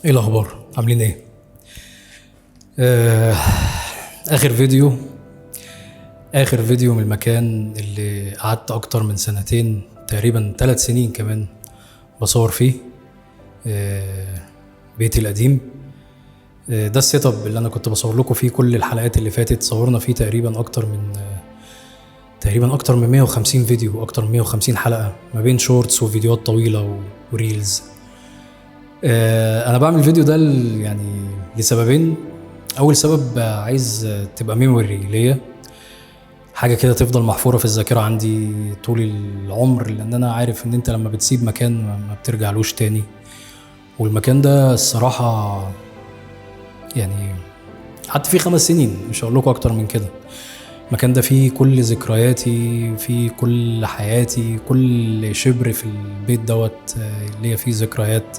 ايه الاخبار؟ عاملين ايه؟ آه، اخر فيديو، اخر فيديو من المكان اللي قعدت اكتر من سنتين تقريبا، 3 سنين كمان بصور فيه، بيتي القديم. ده ال setup اللي انا كنت بصور لكم فيه كل الحلقات اللي فاتت. صورنا فيه تقريبا اكتر من 150 فيديو، اكتر من 150 حلقة، ما بين shorts وفيديوهات طويلة و reels. انا بعمل الفيديو ده يعني لسببين. اول سبب، عايز تبقى memory ليا، حاجة كده تفضل محفورة في الذاكرة عندي طول العمر، لان انا عارف ان انت لما بتسيب مكان ما بترجعلوش تاني. والمكان ده الصراحة يعني قعدت فيه 5 سنين، مش هقول لكم اكتر من كده. المكان ده فيه كل ذكرياتي، فيه كل حياتي، كل شبر في البيت دوت، ليا فيه ذكريات،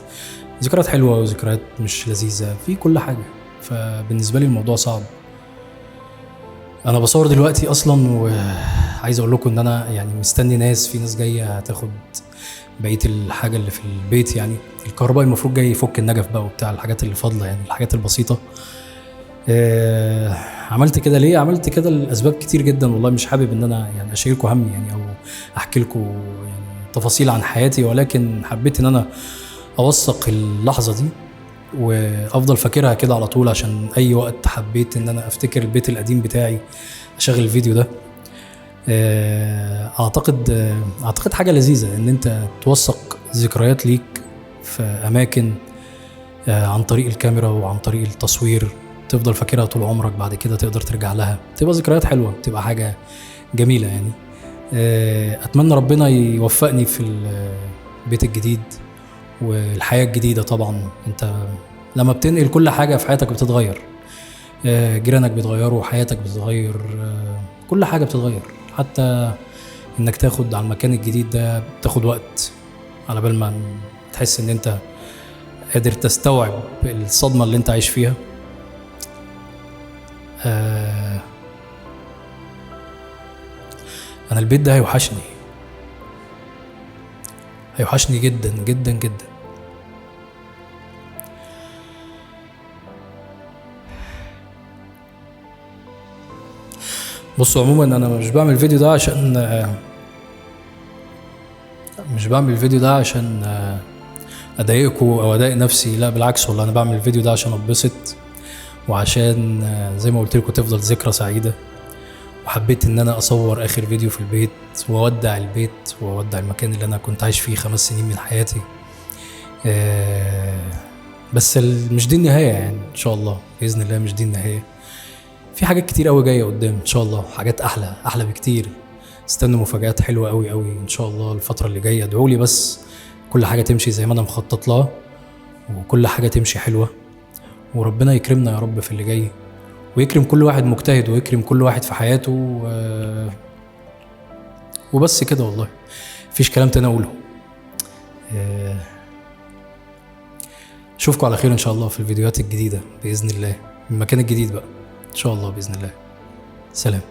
ذكريات حلوة وذكريات مش لذيذة، فيه كل حاجة. فبالنسبة لي الموضوع صعب. انا بصور دلوقتي اصلا وعايز اقول لكم ان انا يعني مستني ناس، في ناس جاية هتاخد بقية الحاجة اللي في البيت، يعني الكهربائي المفروض جاي يفك النجف بقى وبتاع الحاجات اللي فاضلة، يعني الحاجات البسيطة. عملت كده ليه؟ عملت كده لأسباب كتير جدا والله، مش حابب ان انا يعني اشيلكم همي يعني او احكي لكم يعني تفاصيل عن حياتي، ولكن حبيت ان انا اوثق اللحظة دي وافضل فاكرها كده على طول، عشان اي وقت حبيت ان انا افتكر البيت القديم بتاعي اشغل الفيديو ده. اعتقد حاجة لذيذة ان انت توثق ذكريات ليك في اماكن، عن طريق الكاميرا وعن طريق التصوير، تفضل فاكرها طول عمرك، بعد كده تقدر ترجع لها، تبقى ذكريات حلوة، تبقى حاجة جميلة يعني. أتمنى ربنا يوفقني في البيت الجديد والحياة الجديدة. طبعا انت لما بتنقل كل حاجة في حياتك بتتغير، جيرانك بيتغيروا، حياتك بتتغير، كل حاجة بتتغير، حتى انك تاخد على المكان الجديد ده بتاخد وقت على بال ما تحس ان انت قادر تستوعب الصدمة اللي انت عايش فيها. انا البيت ده هيوحشني، هيوحشني جدا جدا جدا. بصوا عموما انا مش بعمل الفيديو ده عشان، مش بعمل الفيديو ده عشان اضايقكم او اضايق نفسي، لا بالعكس والله، انا بعمل الفيديو ده عشان اتبسط، وعشان زي ما قلت لكم تفضل ذكرى سعيدة. وحبيت ان انا اصور اخر فيديو في البيت واودع البيت واودع المكان اللي انا كنت عايش فيه 5 سنين من حياتي. بس مش دي النهاية يعني، ان شاء الله بإذن الله مش دي النهاية، في حاجات كتير قوي جاية قدام ان شاء الله، حاجات احلى، احلى بكتير. استنوا مفاجآت حلوة قوي قوي ان شاء الله الفترة اللي جاية. ادعوا لي بس كل حاجة تمشي زي ما انا مخطط لها، وكل حاجة تمشي حلوة، وربنا يكرمنا يا رب في اللي جاي، ويكرم كل واحد مجتهد، ويكرم كل واحد في حياته. وبس كده والله، مفيش كلام تاني اقوله. اشوفكم على خير ان شاء الله في الفيديوهات الجديدة بإذن الله، من المكان الجديد بقى ان شاء الله بإذن الله. سلام.